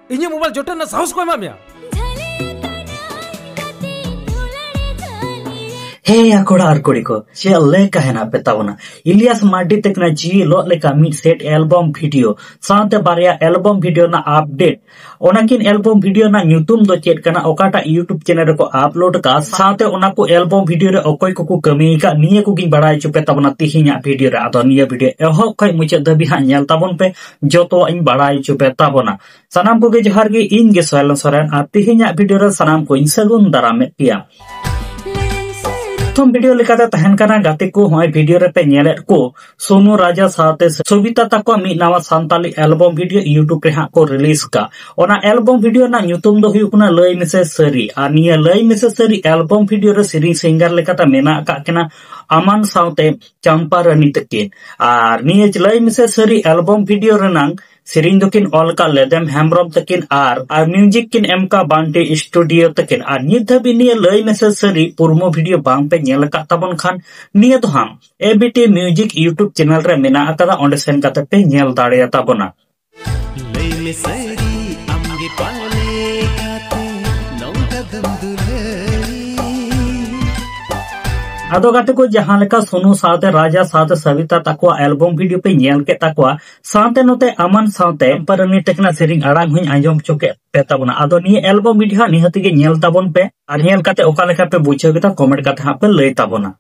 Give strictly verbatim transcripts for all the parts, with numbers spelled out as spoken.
ᱤᱧᱟᱹᱜ ᱢᱳᱵᱟᱭᱤᱞ ᱡᱚᱴᱮᱫ ᱨᱮᱱᱟᱜ ᱥᱟᱦᱚᱥ ᱠᱚ ᱮᱢᱟᱜ ᱢᱮᱭᱟ? ᱦᱮᱸ ᱭᱟ ᱠᱚᱲᱟ ᱟᱨ ᱠᱩᱲᱤ ᱠᱚ, ᱪᱮᱫ ᱞᱮᱠᱟ ᱦᱮᱱᱟᱜ ᱯᱮ ᱛᱟᱵᱚᱱᱟ? ᱤᱞᱤᱭᱟᱥ ᱢᱟᱨᱰᱤ ᱛᱟᱹᱠᱤᱱᱟᱜ ᱡᱤᱣᱤ ᱞᱚᱜ ᱞᱮᱠᱟ ᱢᱤᱫ ᱥᱮᱴ ᱮᱞᱵᱚᱢ ᱵᱷᱤᱰᱤᱭᱳ ᱥᱟᱶᱛᱮ ᱵᱟᱨᱭᱟ ᱮᱞᱵᱚᱢ ᱵᱷᱤᱰᱤᱭᱳ ᱨᱮᱱᱟᱜ ᱟᱯᱰᱮᱴ, ᱚᱱᱟᱠᱤᱱ ᱮᱞᱵᱚᱢ ᱵᱷᱤᱰᱤᱭᱳ ᱨᱮᱱᱟᱜ ᱧᱩᱛᱩᱢ ᱫᱚ ᱪᱮᱫ ᱠᱟᱱᱟ, ᱚᱠᱟᱴᱟᱜ YouTube ᱪᱮᱱᱮᱞ ᱨᱮᱠᱚ ᱟᱯᱞᱳᱰ ᱠᱟᱜᱼᱟ, ᱥᱟᱶᱛᱮ ᱚᱱᱟ ᱠᱚ ᱮᱞᱵᱚᱢ ᱵᱷᱤᱰᱤᱭᱳ ᱨᱮ ᱚᱠᱚᱭ ᱠᱚᱠᱚ ᱠᱟᱹᱢᱤ ᱟᱠᱟᱫ, ᱱᱤᱭᱟᱹ ᱠᱚᱜᱮᱧ ᱵᱟᱲᱟᱭ ᱦᱚᱪᱚ ᱯᱮ ᱛᱟᱵᱚᱱᱟ ᱛᱤᱦᱤᱧᱟᱜ ᱵᱷᱤᱰᱤᱭᱳ ᱨᱮ᱾ ᱟᱫᱚ ᱱᱤᱭᱟᱹ ᱵᱷᱤᱰᱤᱭᱳ ᱮᱦᱚᱵ ᱠᱷᱚᱱ ᱢᱩᱪᱟᱹᱫ ᱫᱷᱟᱹᱵᱤᱡ ᱦᱟᱸᱜ ᱧᱮᱞ ᱛᱟᱵᱚᱱ ᱯᱮ, ᱡᱚᱛᱚᱣᱟᱜ ᱤᱧ ᱵᱟᱲᱟᱭ ᱦᱚᱪᱚ ᱯᱮ ᱛᱟᱵᱚᱱᱟ᱾ ᱥᱟᱱᱟᱢ ᱠᱚᱜᱮ ᱡᱚᱦᱟᱨ ᱜᱮ, ᱤᱧ ᱜᱮ ᱥᱚᱭᱞᱚᱱ ᱥᱚᱨᱮᱱ, ᱟᱨ ᱛᱤᱦᱤᱧᱟᱜ ᱵᱷᱤᱰᱤᱭᱳ ᱨᱮ ᱥᱟᱱᱟᱢ ᱠᱚᱧ ᱥᱟᱹᱜᱩᱱ ᱫᱟᱨᱟᱢᱮᱫ ᱯᱮᱭᱟ᱾ ᱯᱨᱚᱛᱷᱚᱢ ᱵᱷᱤᱰᱤᱭᱳ ᱞᱮᱠᱟᱛᱮ ᱛᱟᱦᱮᱱ ᱠᱟᱱᱟ, ᱜᱟᱛᱮ ᱠᱚ, ᱦᱚᱸᱜᱼᱚᱭ ᱵᱷᱤᱰᱤᱭᱳ ᱨᱮᱯᱮ ᱧᱮᱞᱮᱫ ᱠᱚ ᱥᱳᱱᱩ ᱨᱟᱡᱟ ᱥᱟᱶᱛᱮ ᱥᱚᱵᱤᱛᱟ ᱛᱟᱠᱚᱣᱟᱜ ᱢᱤᱫ ᱱᱟᱣᱟ ᱥᱟᱱᱛᱟᱞᱤ ᱮᱞᱵᱚᱢ ᱵᱷᱤᱰᱤᱭᱳ YouTube ᱨᱮ ᱦᱟᱸᱜ ᱠᱚ ᱨᱤᱞᱤᱡᱽ ᱠᱟᱜ᱾ ᱚᱱᱟ ᱮᱞᱵᱚᱢ ᱵᱷᱤᱰᱤᱭᱳ ᱨᱮᱱᱟᱜ ᱧᱩᱛᱩᱢ ᱫᱚ ᱦᱩᱭᱩᱜ ᱠᱟᱱᱟ ᱞᱟᱹᱭ ᱢᱮᱥᱮ ᱥᱟᱹᱨᱤ, ᱟᱨ ᱱᱤᱭᱟᱹ ᱞᱟᱹᱭ ᱢᱮᱥᱮ ᱥᱟᱹᱨᱤ ᱮᱞᱵᱚᱢ ᱵᱷᱤᱰᱤᱭᱳ ᱨᱮ ᱥᱮᱨᱮᱧ ᱥᱤᱝᱜᱟᱨ ᱞᱮᱠᱟᱛᱮ ᱢᱮᱱᱟᱜ ᱟᱠᱟᱫ ᱠᱤᱱᱟ ᱟᱢᱟᱱ ᱥᱟᱶᱛᱮ ᱪᱟᱢᱯᱟ ᱨᱟᱱᱤ ᱛᱟᱹᱠᱤᱱ᱾ ᱟᱨ ᱱᱤᱭᱟᱹ ᱞᱟᱹᱭ ᱢᱮᱥᱮ ᱥᱟᱹᱨᱤ ᱮᱞᱵᱚᱢ ᱵᱷᱤᱰᱤᱭᱳ ᱨᱮᱱᱟᱝ ᱥᱮᱨᱮᱧ ᱫᱚᱠᱤᱱ ᱚᱞ ᱟᱠᱟᱫ ᱞᱮᱫᱮᱢ ᱦᱮᱢᱵᱨᱚᱢ ᱛᱟᱹᱠᱤᱱ ᱟᱨ, ᱟᱨ ᱢᱤᱣᱡᱤᱠ ᱠᱤᱱ ᱮᱢ ᱟᱠᱟᱫ ᱵᱟᱱᱴᱤ ᱥᱴᱩᱰᱤᱭᱳ ᱛᱟᱹᱠᱤᱱ᱾ ᱟᱨ ᱱᱤᱛ ᱫᱷᱟᱹᱵᱤᱡ ᱱᱤᱭᱟᱹ ᱞᱟᱹᱭ ᱢᱮᱥᱮ ᱥᱟᱹᱨᱤ ᱯᱩᱨᱢᱩ ᱵᱷᱤᱰᱤᱭᱳ ᱵᱟᱝ ᱯᱮ ᱧᱮᱞ ᱟᱠᱟᱫ ᱛᱟᱵᱚᱱ ᱠᱷᱟᱱ, ᱱᱤᱭᱟᱹ ᱫᱚ ᱦᱟᱸᱜ A B T music YouTube channel ᱨᱮ ᱢᱮᱱᱟᱜ ᱟᱠᱟᱫᱟ, ᱚᱸᱰᱮ ᱥᱮᱱ ᱠᱟᱛᱮ ᱯᱮ ᱧᱮᱞ ᱫᱟᱲᱮᱭᱟᱛᱟ ᱵᱚᱱᱟ᱾ ᱞᱟᱹᱭ ᱢᱮ ᱥᱟᱹᱨᱤ, ᱟᱢᱜᱮ ᱯᱟᱞᱮ ᱠᱟᱛᱮ ᱱᱚᱝᱠᱟ ᱫᱚᱢ ᱫᱩᱞᱟᱹᱲᱤ᱾ ᱟᱫᱚ ᱜᱟᱛᱮ ᱠᱚ, ᱡᱟᱦᱟᱸ ᱞᱮᱠᱟ ᱥᱳᱱᱩ ᱥᱟᱶᱛᱮ ᱨᱟᱡᱟ ᱥᱟᱶᱛᱮ ᱥᱟᱵᱤᱛᱟ ᱛᱟᱠᱚᱣᱟᱜ ᱮᱞᱵᱚᱢ ᱵᱷᱤᱰᱤᱭᱳ ᱯᱮ ᱧᱮᱞ ᱠᱮᱫ ᱛᱟᱠᱚᱣᱟ, ᱥᱟᱶᱛᱮ ᱱᱚᱛᱮ ᱟᱢᱟᱱ ᱥᱟᱶᱛᱮ ᱯᱟᱨᱟᱱᱤ ᱛᱟᱹᱠᱤᱱᱟᱜ ᱥᱮᱨᱮᱧ ᱟᱲᱟᱝ ᱦᱚᱸᱧ ᱟᱸᱡᱚᱢ ᱦᱚᱪᱚ ᱠᱮᱫ ᱯᱮ ᱛᱟᱵᱚᱱᱟ᱾ ᱟᱫᱚ ᱱᱤᱭᱟᱹ ᱮᱞᱵᱚᱢ ᱵᱷᱤᱰᱤᱭᱳ ᱦᱟᱸᱜ ᱱᱤᱦᱟᱹᱛ ᱜᱮ ᱧᱮᱞ ᱛᱟᱵᱚᱱ ᱯᱮ, ᱟᱨ ᱧᱮᱞ ᱠᱟᱛᱮ ᱚᱠᱟ ᱞᱮᱠᱟ ᱯᱮ ᱵᱩᱡᱷᱟᱹᱣ ᱠᱮᱫᱟ, ᱠᱚᱢᱮᱱᱴ ᱠᱟᱛᱮ ᱦᱟᱸᱜ ᱯᱮ ᱞᱟᱹᱭ ᱛᱟᱵᱚᱱᱟ᱾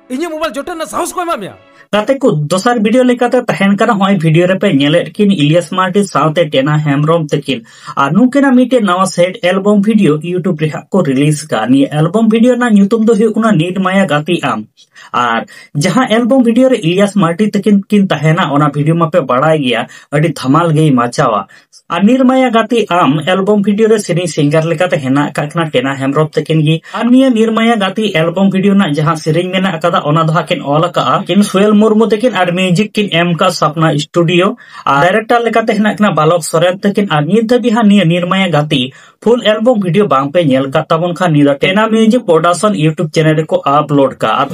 ᱤᱧᱟᱹᱜ ᱢᱳᱵᱟᱭᱤᱞ ᱡᱚᱴᱮᱫ ᱨᱮᱱᱟᱜ ᱥᱟᱦᱚᱥ ᱠᱚ ᱮᱢᱟᱜ ᱢᱮᱭᱟ? ᱜᱟᱛᱮ ᱠᱚ, ᱫᱚᱥᱟᱨ ᱵᱷᱤᱰᱤᱭᱳ ᱞᱮᱠᱟᱛᱮ ᱛᱟᱦᱮᱱ ᱠᱟᱱᱟ, ᱦᱚᱸᱜᱼᱚᱭ ᱵᱷᱤᱰᱤᱭᱳ ᱨᱮᱯᱮ ᱧᱮᱞᱮᱫ ᱠᱤᱱ ᱤᱞᱤᱭᱟᱥ ᱢᱟᱨᱰᱤ ᱥᱟᱶᱛᱮ ᱴᱮᱱᱟ ᱦᱮᱢᱵᱨᱚᱢ ᱛᱟᱹᱠᱤᱱ᱾ ᱟᱨ ᱱᱩᱠᱤᱱᱟᱜ ᱢᱤᱫᱴᱮᱱ ᱱᱟᱣᱟ ᱥᱮᱴ ᱮᱞᱵᱚᱢ ᱵᱷᱤᱰᱤᱭᱳ YouTube ᱨᱮ ᱦᱟᱸᱜ ᱠᱚ ᱨᱤᱞᱤᱡᱽ ᱠᱟᱜᱼᱟ᱾ ᱱᱤᱭᱟᱹ ᱮᱞᱵᱚᱢ ᱵᱷᱤᱰᱤᱭᱳ ᱨᱮᱱᱟᱜ ᱧᱩᱛᱩᱢ ᱫᱚ ᱦᱩᱭᱩᱜ ᱠᱟᱱᱟ ᱱᱤᱨᱢᱟᱭᱟ ᱜᱟᱛᱮ ᱟᱢ᱾ ᱟᱨ ᱡᱟᱦᱟᱸ ᱮᱞᱵᱚᱢ ᱵᱷᱤᱰᱤᱭᱳ ᱨᱮ ᱤᱞᱤᱭᱟᱥ ᱢᱟᱨᱰᱤ ᱛᱟᱹᱠᱤᱱ ᱠᱤᱱ ᱛᱟᱦᱮᱱᱟ, ᱚᱱᱟ ᱵᱷᱤᱰᱤᱭᱳ ᱢᱟᱯᱮ ᱵᱟᱲᱟᱭ ᱜᱮᱭᱟ, ᱟᱹᱰᱤ ᱫᱷᱟᱢᱟᱞ ᱜᱮᱭ ᱢᱟᱪᱟᱣᱟ᱾ ᱟᱨ ᱱᱤᱨᱢᱟᱭᱟ ᱜᱟᱛᱮ ᱟᱢ ᱮᱞᱵᱚᱢ ᱵᱷᱤᱰᱤᱭᱳ ᱨᱮ ᱥᱮᱨᱮᱧ ᱥᱤᱝᱜᱟᱨ ᱞᱮᱠᱟᱛᱮ ᱦᱮᱱᱟᱜ ᱟᱠᱟᱫ ᱠᱤᱱᱟ ᱴᱮᱱᱟ ᱦᱮᱢᱵᱨᱚᱢ ᱛᱟᱹᱠᱤᱱ ᱜᱮ᱾ ᱟᱨ ᱱᱤᱭᱟᱹ ᱱᱤᱨᱢᱟᱭᱟ ᱜᱟᱛᱮ ᱮᱞᱵᱚᱢ ᱵᱷᱤᱰᱤᱭᱳ ᱨᱮᱱᱟᱜ ᱡᱟᱦᱟᱸ ᱥᱮᱨᱮᱧ ᱢᱮᱱᱟᱜ ᱟᱠᱟᱫᱟ, ᱚᱱᱟ ᱫᱚ ᱦᱟᱸᱜ ᱠᱤᱱ ᱚᱞ ᱟᱠᱟᱫᱼᱟ ᱠᱤᱱ ᱥᱩᱭᱮᱞ ᱢᱩᱨᱢᱩ ᱛᱟᱹᱠᱤᱱ ᱟᱨ ᱢᱤᱣᱡᱤᱠ ᱠᱤᱱ ᱮᱢ ᱟᱠᱟᱫ ᱥᱟᱯᱱᱟ ᱥᱴᱩᱰᱤᱭᱳ᱾ ᱟᱨ ᱰᱟᱭᱨᱮᱠᱴᱚᱨ ᱞᱮᱠᱟᱛᱮ ᱦᱮᱱᱟᱜ ᱠᱤᱱᱟ ᱵᱟᱞᱚᱠ ᱥᱚᱨᱮᱱ ᱛᱟᱹᱠᱤᱱ᱾ ᱟᱨ ᱱᱤᱛ ᱫᱷᱟᱹᱵᱤᱡ ᱦᱟᱸᱜ ᱱᱤᱭᱟᱹ ᱱᱤᱨᱢᱟᱭᱟ ᱜᱟᱛᱮ ᱯᱷᱩᱞ ᱮᱞᱵᱚᱢ ᱵᱷᱤᱰᱤᱭᱳ ᱵᱟᱝ ᱯᱮ ᱧᱮᱞ ᱟᱠᱟᱫ ᱛᱟᱵᱚᱱ ᱠᱷᱟᱱ, ᱱᱤᱭᱟᱹ ᱫᱚ ᱴᱮᱱᱟ ᱢᱤᱣᱡᱤᱠ ᱯᱨᱚᱰᱟᱠᱥᱚᱱ YouTube ᱪᱮᱱᱮᱞ ᱨᱮᱠᱚ ᱟᱯᱞᱳᱰ ᱠᱟᱜᱼᱟ᱾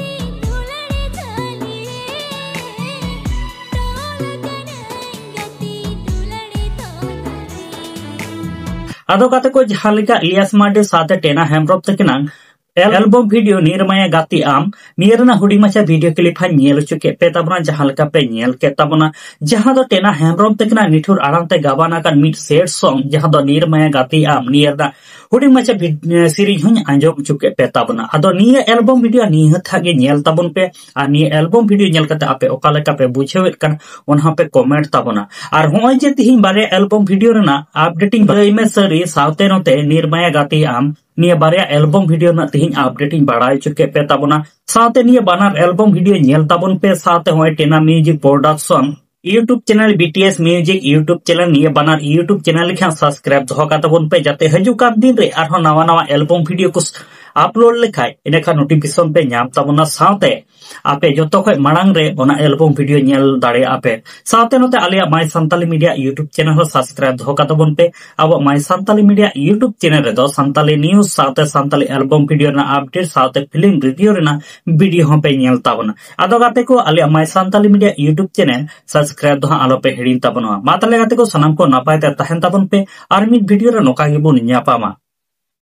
ᱟᱫᱚ ᱜᱟᱛᱮ ᱠᱚ, ᱡᱟᱦᱟᱸ ᱞᱮᱠᱟ ᱤᱞᱤᱭᱟᱥ ᱢᱟᱨᱰᱤ ᱥᱟᱶᱛᱮ ᱴᱮᱱᱟ ᱦᱮᱢᱵᱨᱚᱢ ᱛᱟᱹᱠᱤᱱᱟᱜ ᱮᱞᱵᱚᱢ ᱵᱷᱤᱰᱤᱭᱳ ᱱᱤᱨᱢᱟᱭᱟ ᱜᱟᱛᱮ ᱟᱢ, ᱱᱤᱭᱟᱹ ᱨᱮᱱᱟᱜ ᱦᱩᱰᱤᱧ ᱢᱟᱪᱷᱟ ᱵᱷᱤᱰᱤᱭᱳ ᱠᱞᱤᱯ ᱦᱟᱸᱜ ᱧᱮᱞ ᱦᱚᱪᱚ ᱠᱮᱫ ᱯᱮ ᱛᱟᱵᱚᱱᱟ, ᱡᱟᱦᱟᱸ ᱞᱮᱠᱟ ᱯᱮ ᱧᱮᱞ ᱠᱮᱫ ᱛᱟᱵᱚᱱᱟ, ᱡᱟᱦᱟᱸ ᱫᱚ ᱴᱮᱱᱟ ᱦᱮᱢᱵᱨᱚᱢ ᱛᱟᱹᱠᱤᱱᱟᱜ ᱱᱤᱴᱷᱩᱨ ᱟᱲᱟᱝ ᱛᱮ ᱜᱟᱵᱟᱱ ᱟᱠᱟᱱ ᱢᱤᱫ ᱥᱮᱰ ᱥᱚᱝ, ᱡᱟᱦᱟᱸ ᱫᱚ ᱱᱤᱨᱢᱟᱭᱟ ᱜᱟᱛᱮ ᱟᱢ, ᱱᱤᱭᱟᱹ ᱨᱮᱱᱟᱜ ᱦᱩᱰᱤᱧ ᱢᱟᱪᱷᱟ ᱵᱷᱤᱰ-, ᱮ, ᱥᱮᱨᱮᱧ ᱦᱚᱸᱧ ᱟᱸᱡᱚᱢ ᱦᱚᱪᱚ ᱠᱮᱫ ᱯᱮ ᱛᱟᱵᱚᱱᱟ᱾ ᱟᱫᱚ ᱱᱤᱭᱟᱹ ᱮᱞᱵᱚᱢ ᱵᱷᱤᱰᱤᱭᱳ ᱱᱤᱦᱟᱹᱛ ᱦᱟᱸᱜ ᱜᱮ ᱧᱮᱞ ᱛᱟᱵᱚᱱ ᱯᱮ, ᱟᱨ ᱱᱤᱭᱟᱹ ᱮᱞᱵᱚᱢ ᱵᱷᱤᱰᱤᱭᱳ ᱧᱮᱞ ᱠᱟᱛᱮ ᱟᱯᱮ ᱚᱠᱟ ᱞᱮᱠᱟ ᱯᱮ ᱵᱩᱡᱷᱟᱹᱣᱮᱫ ᱠᱟᱱ, ᱚᱱᱟ ᱦᱚᱸ ᱯᱮ ᱠᱚᱢᱮᱱᱴ ᱛᱟᱵᱚᱱᱟ᱾ ᱟᱨ ᱦᱚᱸᱜᱼᱚᱭ ᱡᱮ ᱛᱤᱦᱤᱧ ᱵᱟᱨᱭᱟ ᱮᱞᱵᱚᱢ ᱵᱷᱤᱰᱤᱭᱳ ᱨᱮᱱᱟᱜ ᱟᱯᱰᱮᱴ ᱤᱧ ᱞᱟᱹᱭ ᱢᱮ ᱥᱟᱹᱨᱤ, ᱥᱟᱶᱛᱮ ᱱᱚᱛᱮ ᱱᱤᱨᱢᱟᱭᱟ ᱜᱟᱛᱮ ᱟᱢ, ᱱᱤᱭᱟᱹ ᱵᱟᱨᱭᱟ ᱮᱞᱵᱚᱢ ᱵᱷᱤᱰᱤᱭᱳ ᱨᱮᱱᱟᱜ ᱛᱤᱦᱤᱧ ᱟᱯᱰᱮᱴ ᱤᱧ ᱵᱟᱲᱟᱭ ᱦᱚᱪᱚ ᱠᱮᱫ ᱯᱮ ᱛᱟᱵᱚᱱᱟ᱾ ᱥᱟᱶᱛᱮ ᱱᱤᱭᱟᱹ ᱵᱟᱱᱟᱨ ᱮᱞᱵᱚᱢ ᱵᱷᱤᱰᱤᱭᱳ ᱧᱮᱞ ᱛᱟᱵᱚᱱ ᱯᱮ, ᱥᱟᱶᱛᱮ ᱦᱚᱸᱜᱼᱚᱭ ᱴᱮᱱᱟ music production YouTube channel, BTS Music YouTube channel, ᱱᱤᱭᱟᱹ ᱵᱟᱱᱟᱨ YouTube ᱪᱮᱱᱮᱞ ᱜᱮ ᱦᱟᱸᱜ ᱥᱟᱵᱥᱠᱨᱟᱭᱤᱵ ᱫᱚᱦᱚ ᱠᱟᱛᱟ ᱵᱚᱱ ᱯᱮ, ᱡᱟᱛᱮ ᱦᱤᱡᱩᱜ ᱠᱟᱱ ᱫᱤᱱ ᱨᱮ ᱟᱨᱦᱚᱸ ᱱᱟᱣᱟ ᱱᱟᱣᱟ ᱮᱞᱵᱚᱢ ᱵᱷᱤᱰᱤᱭᱳ ᱠᱚ ᱟᱯᱞᱳᱰ ᱞᱮᱠᱷᱟᱡ ᱮᱸᱰᱮᱠᱷᱟᱱ ᱱᱳᱴᱤᱯᱷᱤᱠᱮᱥᱚᱱ ᱯᱮ ᱧᱟᱢ ᱛᱟᱵᱚᱱᱟ, ᱥᱟᱶᱛᱮ ᱟᱯᱮ ᱡᱚᱛᱚ ᱠᱷᱚᱡ ᱢᱟᱲᱟᱝ ᱨᱮ ᱚᱱᱟ ᱮᱞᱵᱚᱢ ᱵᱷᱤᱰᱤᱭᱳ ᱧᱮᱞ ᱫᱟᱲᱮᱭᱟᱜᱼᱟ ᱯᱮ᱾ ᱥᱟᱶᱛᱮ ᱱᱚᱛᱮ ᱟᱞᱮᱭᱟᱜ My Santali Media YouTube channel ᱦᱚᱸ ᱥᱟᱵᱥᱠᱨᱟᱭᱤᱵ ᱫᱚᱦᱚ ᱠᱟᱛᱟ ᱵᱚᱱ ᱯᱮ᱾ ᱟᱵᱚᱣᱟᱜ My Santali Media YouTube channel ᱨᱮᱫᱚ ᱥᱟᱱᱛᱟᱞᱤ ᱱᱤᱭᱩᱡᱽ ᱥᱟᱶᱛᱮ ᱥᱟᱱᱛᱟᱞᱤ ᱮᱞᱵᱚᱢ ᱵᱷᱤᱰᱤᱭᱳ ᱨᱮᱱᱟᱜ ᱟᱯᱰᱮᱴ ᱥᱟᱶᱛᱮ ᱯᱷᱤᱞᱢ ᱨᱤᱵᱷᱤᱭᱩ ᱨᱮᱱᱟᱜ ᱵᱷᱤᱰᱤᱭᱳ ᱦᱚᱸ ᱯᱮ ᱧᱮᱞ ᱛᱟᱵᱚᱱᱟ᱾ ᱟᱫᱚ ᱜᱟᱛᱮ ᱠᱚ, ᱟᱞᱮᱭᱟᱜ My Santali Media YouTube channel subscribe ᱫᱚ ᱦᱟᱸᱜ ᱟᱞᱚ ᱯᱮ ᱦᱤᱲᱤᱧ ᱛᱟᱵᱚᱱᱟ᱾ ᱢᱟ ᱛᱟᱦᱞᱮ ᱜᱟᱛᱮ ᱠᱚ, ᱥᱟᱱᱟᱢ ᱠᱚ ᱱᱟᱯᱟᱭ ᱛᱮ ᱛᱟᱦᱮᱱ ᱛᱟᱵᱚᱱ ᱯᱮ, ᱟᱨ ᱢᱤᱫ ᱵᱷᱤᱰᱤᱭᱳ ᱨᱮ ᱱᱚᱝᱠᱟ ᱜᱮᱵᱚᱱ ᱧᱟᱯᱟᱢᱟ᱾